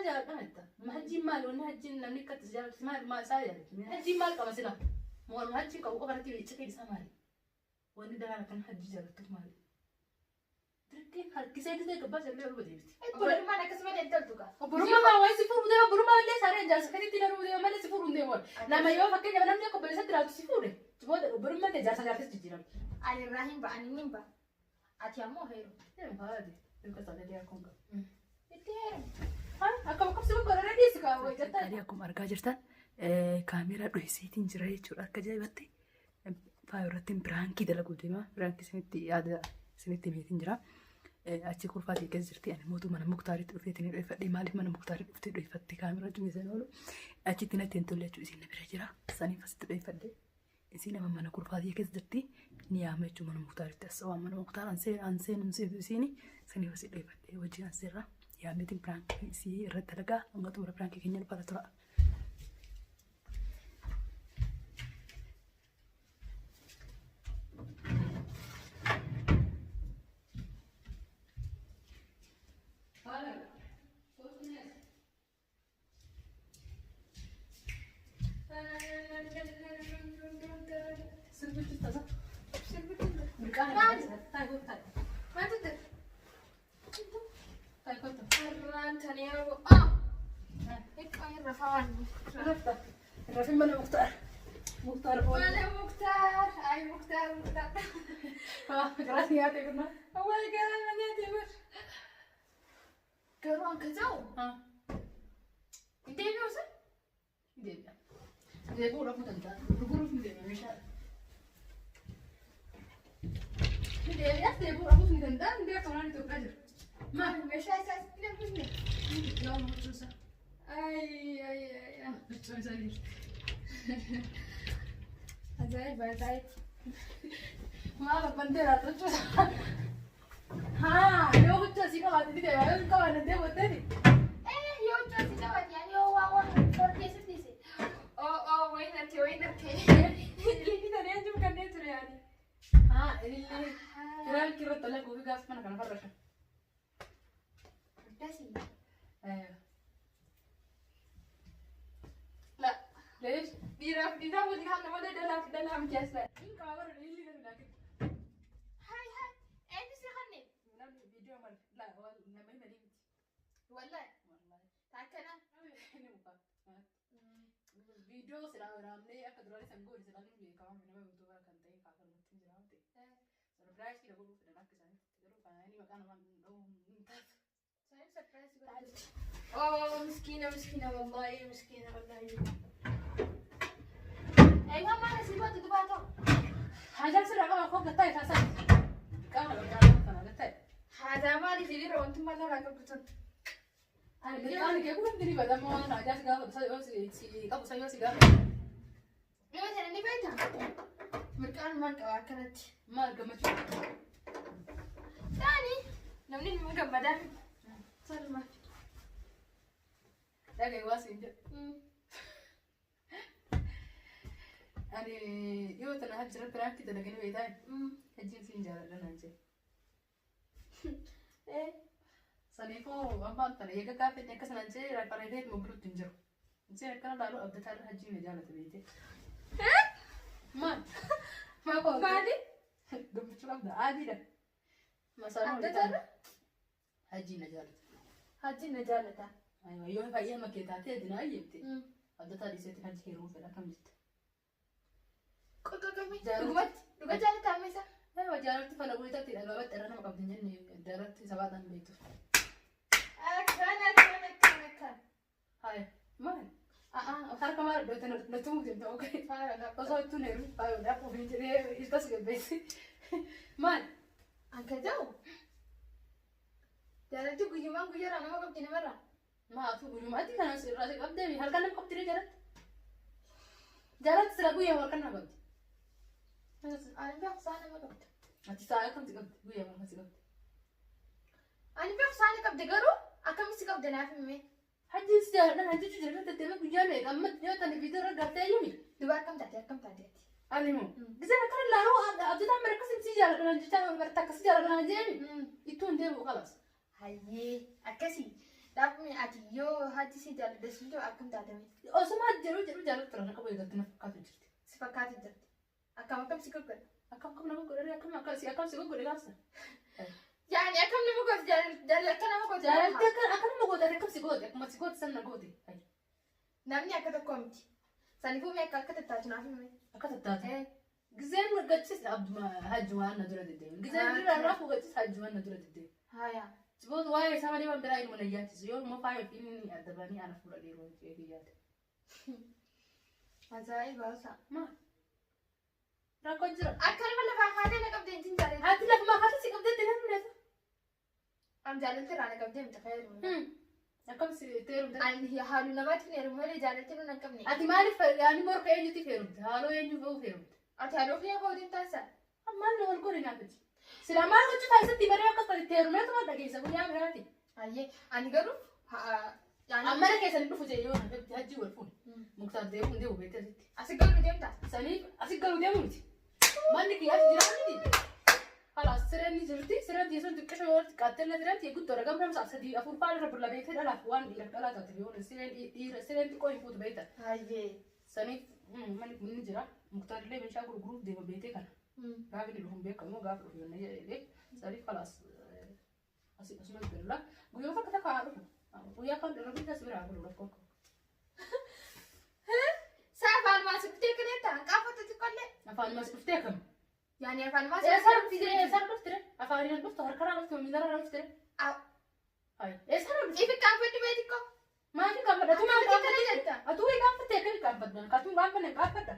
jaaladha jetta. Hajjiin maali wanni hajjiin namni akka itti jaalatu maal maal isaa jaalatu. Hajjiin maal qaba sila? Waan hajjiin qabu qofa irratti iccitiin isaa maali? Wanni dalaan akkan hajjii jaalattuuf maali? Dirqiin harkisee gisee gabbaa jallee oluma deebiti. Obbolummaan akkasuma hin toltu kaa. Obbolummaa maa waa'ee si fuudhu deema obbolummaa illee saareen jaarsa kanitti na deema malee si fuudhu hin deemu. Nama yoo fakkeenyaaf namni akka obboleessatti ilaaltu si fuudhe. Booda obbolummaa kee jaarsa jaartis jijjiirama. Ani irraa hin ba'a, ani hin ba'a. Ati ammoo heeru. Deemu haadhi. Ilka sagalee akkuma qabu. Itti heeru. Akka makkabsi kun godhanii dhiisi kaa wayii jettaa. Akkuma argaa jirtan kaameeraa dhohiseetiin jira jechuudha. Akka ajaa'ibatti faaya irratti piraankii dalaguu deema. Piraankii isinitti yaada isinitti himeetiin jira. Achi kurfaatii keessa jirti. Ani mootuu mana Muktaaritti dhufeetiin dhohifadhe. Maaliif mana Muktaaritti dhuftee dhohifatte kaameeraa cumiseen oolu. Achitti natti hin tolle jechuudha. Isin na bira jira. Saniif asitti dhohifadhe. Isin amma mana kurfaatii keessa jirti. Ni yaama jechuudha mana Muktaaritti. As waan mana Muktaar anseen anseen anseen isiini saniif asii dhohifadhe. Wajjin anseerra. Yaameetiin piraankii isii irratti dalagaa. Hanga xumura piraankii keenya dhufaata tura. Maaltu jira? Har'aan tani yeroo ah! Hiqqaa irra fawaan. Rafin mana Muktaar. Muktaar oolu. Mana Muktaar. Ay Muktaar Muktaar. Garaa nyaatee kunna. Awwaal garaa na nyaatee bar. Garuu an ka ta'u hin deebi'u isa? Deebi'a. Deebi'uu rafuu danda'a. Gurguruuf ni deebi'a meeshaa. Ni deebi'as deebi'uu rafuus ni danda'a. Ni beekaa waan Itoophiyaa jira. Maal? Meeshaa isaa sitti dambisne. Yoo huccuu isaa. Ay ay ay ay. Huccuu isaa jirti. Ajaa'iba ajaa'iba. Maal abbaan deeraa huccuu isaa. Haa yoo huccuu asii qabaate ni deebi'a. Yoo hin qabaanne deebi'atteeti. Eh yoo huccuu asii qabaate ani yoo waa waan hor keessatti dhiise. Oh oh wayin harkee wayin harkee. Ililli tani anjum kanneen ture ani. Haa ilillee. Piraankii irratti dalaguu fi gaafa mana kana farrasha. Akkasii. La, leesh. Dhiiraaf dhiiraa waliin haala malee dhalaaf dhalaa miti as laata. Hin qaba bara ililli gadi laakin. Hai hai. Eenyu si kanne? Namni viidiyoo mal la nama himanii miti. Wallahi. Wallahi. Taakkana. Inni muka. Viidiyoo silaa waraabnee akka duraanii san goone silaa ni beekama nama yuutuubara kan ta'e kaafalmatti hin jira waan ta'eef. Sarpiraayisii godhuu fedhan akka isaaniitti garuu kanaan maqaa namaa dha'uu hin taatu. Saniif surprise godhaa. Oh miskiina miskiina wallahi miskiina wallahi. Egaa maal asii gootu dubaa ta'u? Haajaan sirraa qaba koo gattaa ifaa isaa. Qaama qaama kana gattaa. Haadaa maaliif hiriira wantummaa irraa qabdu tun? Ani mirqaan kee kun hundi ni badama waan haajaa si gaafa yoo si qabu san yoo si gaafa. Yoo ta'e ni beekta. Mirqaan maal qaba akkanatti? Maal gammachuu? Taani namni nu gammadaa miti. Salma. Dhaga'i waa siin jedhu. Ani yoo tana hajji irratti piraankii dalaganii beektaa? Hajjiin siin jaaladha naan jedhe. Saniifuu ammaan tana eega gaafa inni akkas naan jedhe rafareedee ituma biluutti hin jiru. Isheen akkana laalu abdataa irra hajjiin na jaalata beekte. Maal? Maal qofa? Maali? Gammachuu qabda. Adiidha. Masaanuu Abdataa irra? Hajjiin na jaalata. Hajjiin na jaalata. Aywa yoo fayyama kee taatee adinaa jette. Abdataa dhiiseetti hajji heerumuu fedha akkam jette. Qoqqoqqomi. Jaalata. Dhugumatti. Dhuga jaalata amma isa. Aywa jaalatti fala guyitaatti dhagaabatti irra nama qabdi hin jenne jaalatti sabaadhaan beektu. Akkana akkana akkana akkana. Haya maal? Harka maal dhoyte na tumuu deemta okee. Osoo ittuun heeruun faayuudhaaf ofiin jedhee ilkas gabbeessi. Maal? Anka ta'u. Jaalalti guyyumaan guyyaarraa nama qabdi namarraa. Maatu guyyuma ati kana sirraa si qabdee halkan nama qabdi jaalatti. Jaalatti sira guyyaa halkan nama qabdi. Ani beeku saa nama qabdi. Ati sa'a akkam si qabdi guyyaa halkan si qabdi. Ani beeku saa ni qabdi garuu akkamitti qabdi naaf himee. Hajjiin si jaaladhan hajjichu jira deddeemee guyyaa meeqa amma yoo tani viidiyoo irra gartee yumi. Duba akkam taate akkam taate ati. Ani moo giseen akkana laaluu abdataan bara akkasii si jaaladhan jechaa barta akkasii jaaladhan jeemi ittuu hin deebi'u qalas. Hayyee akkasii. Dhaabni Ati yoo hajji si jaalladhe sun jiru akkam taatame? Osuma jedhu jedhu jaallattu turan akka wayii na fakkaatu jirti. Si fakkaatu jirti. Akkam akkam si goggodha? Akkam akkam nama godhee akkam akkam si akkam si goggodhe gaafsa. Yaani akkam nama goote jaalladhe akka nama goote. Jaalatti akka akka nama goote akkam si goote akkuma si goote san na goote. Namni akka tokko miti. Saniifuu mee akka akka tattaatu naaf hime. Akka tattaatu. Gizeen gachis abduma hajjumaan na dura deddeebiin. Gizeen dura raafu gachis hajjumaan na dura deddeebiin. Haya. Siboota waa'ee isaa malee waan biraa ilma na yaachisu yoo immoo faaya inni adda baanii ana fuula dheeroo jedhee yaade. Ajaa'iba hausa. Maal? Rakkoo jira. Akka nama lafaa kaatee na qabdee hin jaalladhe. Ati lafumaa kaatee si qabdee itti namni Am jaalalti irraa na qabdee miti fayyadamu. Akkam si itti heerumte? Ani haaluu namaatti hin heerumu malee jaalalti nu hin qabne. Ati maaliif yaani morka eenyutti heerumte? Haaloo eenyu ba'uuf heerumte? Ati haaloo kiyya ba'uutiin taasisa. Maal na wal godhe naaf hojii? Sila maal gochuu taasisatti baree akkas taate itti heerumneetu maal dhageessa guyyaa biraati. Ayyee ani garuu yaani Ammana keessan hin dhufu jee yoo na hajji wal fuune. Muktaar deemuu hin deemu beektee asitti. Asi galuu deemta. Saniif asi galuu deemu miti. Manni kiyyaas jiraa miti. Kalaas sireen ni jirti. Sireen teessoon xiqqisho yoo xiqqaatte illee sireen ta'e guddoodha. Gamtaa sa'a sadii afur fa'aa irra bulla beektee dhalaaf waan dhiira dhalaa taate yoo sireen dhiira sireen xiqqoo hin fuutu beekta. Ayyee. Saniif manni kun ni jira. Muktaar illee meeshaa gurguruuf deema beektee kana. Gaafa inni dhufu hin beekamu gaafa dhufu yoo jedhee saniif kalaas asii asumas galla. Guyyaa takka takka haa dhufu. Guyyaa kan irra guddaa si biraa bulu rakkoo qabu. Saa afaan maasii dhuftee akka deemta hanqaafatu xiqqollee. Afaan maasii dhuftee akkam? Yaani afaan maasii. Eessaan dhufti eessaan dhufti afaaniin dhuftu harkarraa dhufti miilarraa dhufti. Eessaan dhufti? Ifi qaanfadhu bee xiqqoo. Maaliif qaanfadha? Atuu maal Akkamitti qaanfatte? jetta? Atuu wayii qaanfatte akkami qaanfadha? Atuu qaanfanne qaanfadha.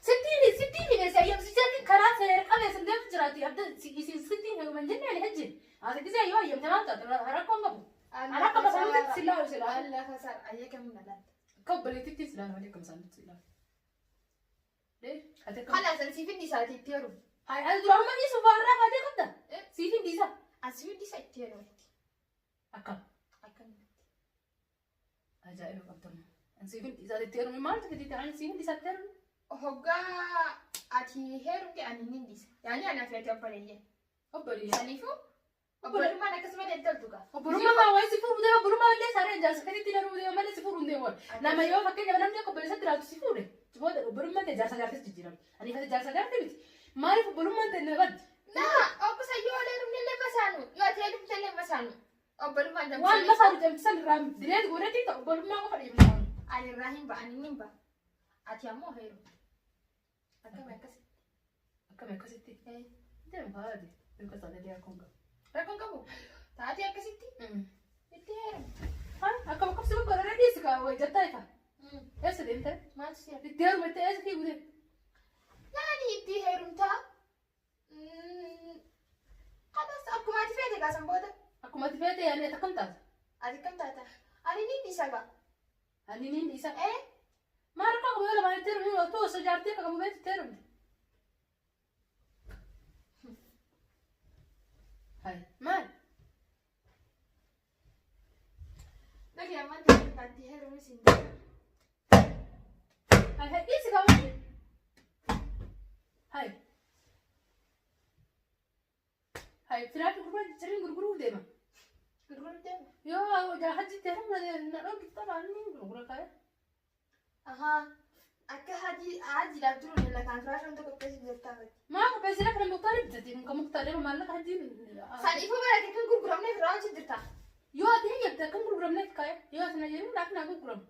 Sittiin sittiin hime si ayyamsichatti karaa seera qabeessa deemu jiraati. Abda isin sittiin hime hin jenne ani hajji. Ati gisee yoo ayyamte maal taate rakkoon qabu. Ani akka basanutti si laalu si laalu. Allah kasaara ayyee kamiin alaatti. Akka obboleettiitti si laalu malee akkam isaanitti si laalu. Ati akkam. Kalaas ani siif hin dhiisaati itti heerumu. Hayi ati duraanuma dhiisu faarraa kaatee qabda. Siif hin dhiisa. Ani siif hin dhiisa itti heerumu. Akkam. Akkamitti? Ajaa'iba qabdamu. Siif hin dhiisa itti heerumu maaltu fidite ani siif hin dhiisa itti heerumu. Hoggaa ati heerumte ani hin dhiisa. Yaani ani ati ati obboleeyyan. Obboleeyyan. Saniifuu obbolummaan akkasuma deemtu gaa. Obbolummaa maa waa'ee si fuudhu deema obbolummaa illee sareen jaarsa kanitti na deema malee si fuudhu hin deemu. Nama yoo fakkeenyaaf namni akka obboleessatti ilaaltu si fuudhe. Booda obbolummaan ta'e jaarsa jaartis jijjiirama. Ani fate jaarsa jaarti miti. Maaliif obbolummaan ta'e na baddi? Naa obbo Sayyoo heerumne illee masaanu yoo ati heerumte illee masaanu obbolummaan damsa. Waan masaanu jamsisan irraa direet godhatti ta'u obbolummaa qofa dhiibna. Ani irraa hin ba'a ani hin ba'a. Ati ammoo heerumte. Akkami akkasitti? Akkami akkasitti? Deemu haati. Beekumsa illee akkuma qabu. Rakkoon qabu. Taatee akkasitti itti heerumte. Akkam akkam si godhanii dhiisi kaa wayi jettaa ifa. Eessa deemte? Maaltu si hafe? Itti heerumte eessa fiiguu deemte? Yaani itti heerumtaa. Kanas akkuma ati feete kaasan booda. Akkuma ati feete yaani ati akkam taata? Ati akkam taata? Ani ni dhiisa gaa. Ani ni dhiisa. Maal rakkoo qabu yoo lamaan itti heerumte otoo osoo jaartii akka qabu beektu itti heerumte. Hai maal? Dhagee ammaan ta'e itti heerumis hin jiru. Hai hai dhiisi qabu. Hai. Hai firaafi gurguruu sirriin gurguruu deema. Gurguruu deema. Yoo hajji itti heerumne na dhooggi taphaan ni gurgura kaa'e. Ahaa. Akka hajiidhaaf jiru ni lakaan firaashoon tokko qopheessuuf jirtaa fakkii. Maa qopheessina kana muktaar bitate muka muktaar deema maallaqa hajjiin. Saniifuu barate kan gurguramneef irraa jirta. Yoo ati heyyamte akkam gurguramneef kaa'e yoo ati na jedhu laaf naa gurguramu.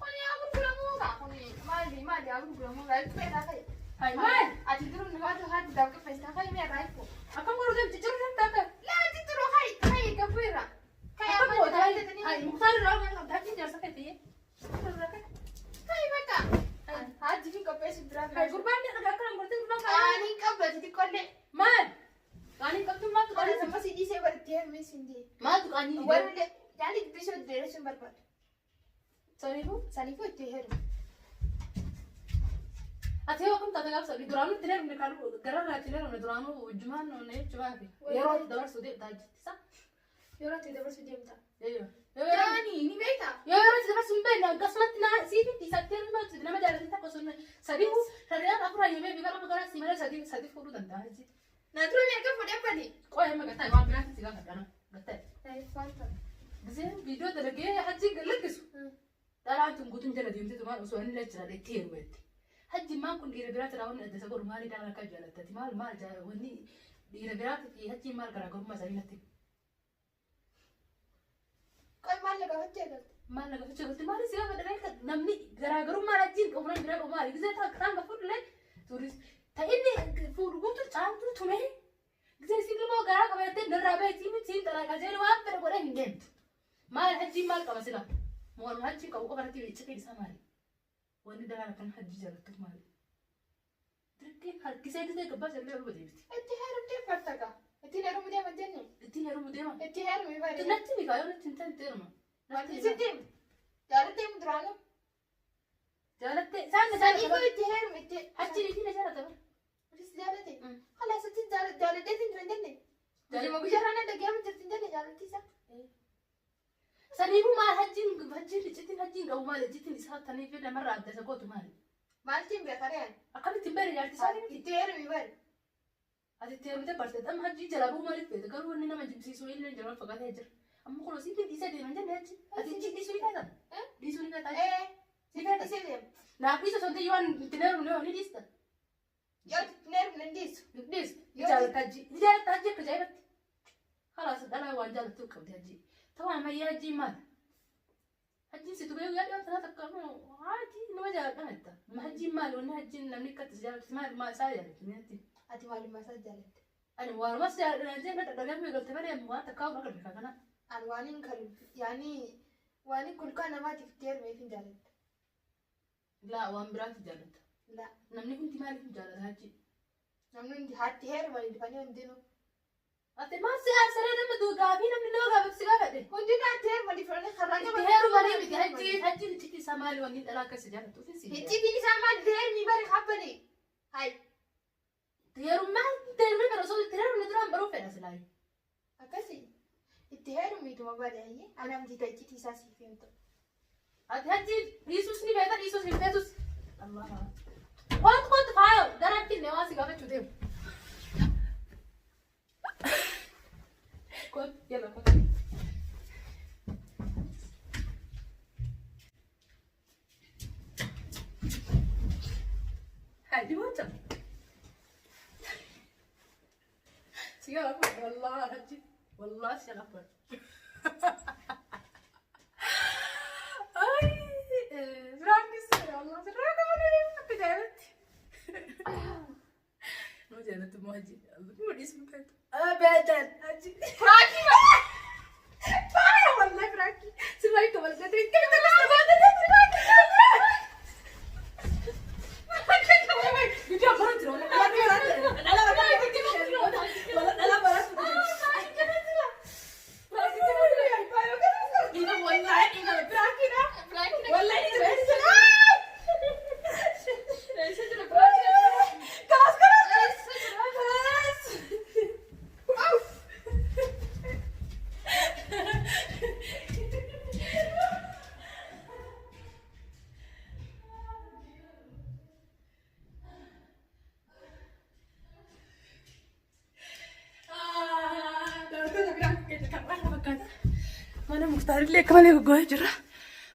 Kuni haa gurguramuu kaa kuni maali maali haa gurguramuu kaa itti irraa fa'i. Hai maal? Ati duruu namaatu hajiidhaaf qopheessitaa fa'i mee irraa hiiku. Akkam godhuu deemte jiru deemte akka. Laa jijjiiruu hayi hayi gabbuu irraa. Kayi Akkam amma goota jaallatanii. hai muktaar irraa waan qabda hajjiin jaarsa kee ta'e. Hayi bakka. Hajji fi qopheessuuf biraa Hai gurbaan ni dhagaa akkana godhatee gurbaan kaa'e. Qaanii qabdati xiqqollee. Maal? Qaanii qabdu maaltu Kana qaanii? sama si dhiisee godhattee heerumis hin deemu. Maaltu qaanii? Warri yaani gidduu dheeressuu hin barbaadu. Saniifuu? Saniifuu itti heerumu. Ati yoo akkam taate gaafsa duraanuu itti heerumne kan gararraa itti heerumne duraanuu wajjumaan noonne jechuudhaaf yeroo itti dabarsuu deemtaa jirti sa. Yeroo itti dabarsuu deemta. Yoo Yaani ni beektaa? yeroo itti dabarsuu hin beekne akkasumatti na siif itti isaatti heerumne nama jaallatee takka osoo sadii shari'aan afur hayyamee fi gara gara si malee sadii sadii fuudhuu danda'a jechuudha. Na dura meeqa fuudhee bali? Qo'ee amma gataa waan biraatti si gaafa dhana gataa. Maal ta'a? Giseen viidiyoo dalagee hajjiin gad lakkisu. Dhalaan tun guutuun jala deemtee tumaan osoo inni achi jiraate itti heerume jetti. Hajjiin maan kun dhiira biraa tiraa wanni adda isa godhu maali dhala akka jaalattati maal maal wanni dhiira biraatii fi hajjiin maal garaagarummaa isaanii natti. Qoy maal na gaafachuu eegalte? Maal na gaafachuu eegalte maali si gaafadha beekta namni garaagarummaan hajjiin qabu namni biraa qabu maali gisee ta'an ka fuudhule turis ta inni fuudhu guutuu caaltuu tumee gisee isin immoo garaa qabattee narraa baheetii miti siin xalaaqa jedhu waan fedhe godhee hin deemtu. Maal hajjiin maal qaba sila? Waan hajjiin qabu qofa irratti iccitiin isaa maali? Wanni dalaan akkan hajjii jaalattuuf maali? Dirqiin harkisee gisee gabbaa jallee oluma deebiti. Itti heerumtee barta gaa. Ittiin heerumuu deema hin jenne. Ittiin heerumuu deema. Itti heerumi bari. Natti mika yoo natti hin ta'in ta'eruma. Wanti sitti himu. Jaalattee himu duraanuu. Jaalattee isaan na Sanii jaalata koo bara. itti heerumi itti. Hajjiin itti na jaalata bara. Atis jaalate. Kalaas itti jaaladhee siin jira hin jenne. Guyyuma guyyaarraa na dhaga'amu jirti hin jenne jaalalti isaa. Saniifuu maal hajjiin hajjiin iccitiin hajjiin qabu maali iccitiin isaa taniif namarraa adda isa gootu maali? Maaltiin beekaree ani? Akkamitti hin beekne jaartii isaa miti? Itti heerumi bari. Ati itti heerumtee barte amma hajjii jalaa bahuu maaliif feete garuu wanni nama jibbisiisu illee jira wal fakkaatee jira. Amma kun osii dhiisee deema hin jenne hajji. Ati hajjii dhiisuu ni feeta? Dhiisuu ni feeta? Ee. Ni feeta? Dhiisee deema. Naaf dhiisa osoo hin ta'in yoo ani itti heerumne hoo ni dhiista? Yoo itti heerumne hin dhiisu. Ni dhiistu. Ni jaalatta hajjii. Ni jaalatta hajjii akka ajaa'ibatti. Kalaas dhalaa waan jaalattu qabdi hajjii. Ta'u ammayyaa hajjiin maal? Hajjiin si tumee guyyaa dhiyoo tanaa takka hajjii nama jaaladha jetta. Hajjiin maali wanni hajjiin namni akka itti si jaalatu maal maal isaa jaalatti natti. Ati maalummaa isaa jaalatte? Ani waanumas jaaladha naan jee na dhadhagamee galte malee waan takkaa of agarre kana. Ani waan hin kan yaani waan hin kulkaa namaatiif itti heerumeef hin jaalatta. Laa waan biraatti jaalatta. Laa Namni hundi maaliif hin jaalata hajjii? Namni hundi haatti heerumanii dhufanii hundinuu. Ati maal si aarsaree nama gaafii namni nama gaafatu si gaafadhe. Hundinuu haatti heerumanii dhufanii karraa Itti heerumanii miti hajjii hajjiin iccitii isaa maali wanni dhalaa akka si jaallattu ofiin si Iccitiin isaa maali itti heerumii bari habbani. Hai. Itti heerummaa itti heerumee bara osoo itti heerumne duraan baruu fedha silaayi. Akkasi itti heerumiituma bari ayyee ana miti ta iccitii isaa siif himtu. Ati hajjii dhiisuus ni feeta dhiisuus hin feetus. Allah. Kootu kootu faayo garaan finne waan si gaafachuu deemu. Kootu yalla kootu. Hajji bocha. Si gaafadha wallahi hajji. Wallahi si gaafadha. Ay, Firaakis, Allah sirraa qabalee akka jaalatti. Nu jaalatti immoo hajji. Nu dhiisuu feetu. Abadan hajji. Firaakii faaya wallahi firaakii. Sirraa hin kabalgatee kamitti akkas barbaadate firaakii. Guddaa bara jira wala dhala bara wala dhala bara Mana Muktaarillee akka malee goggoo'ee jira.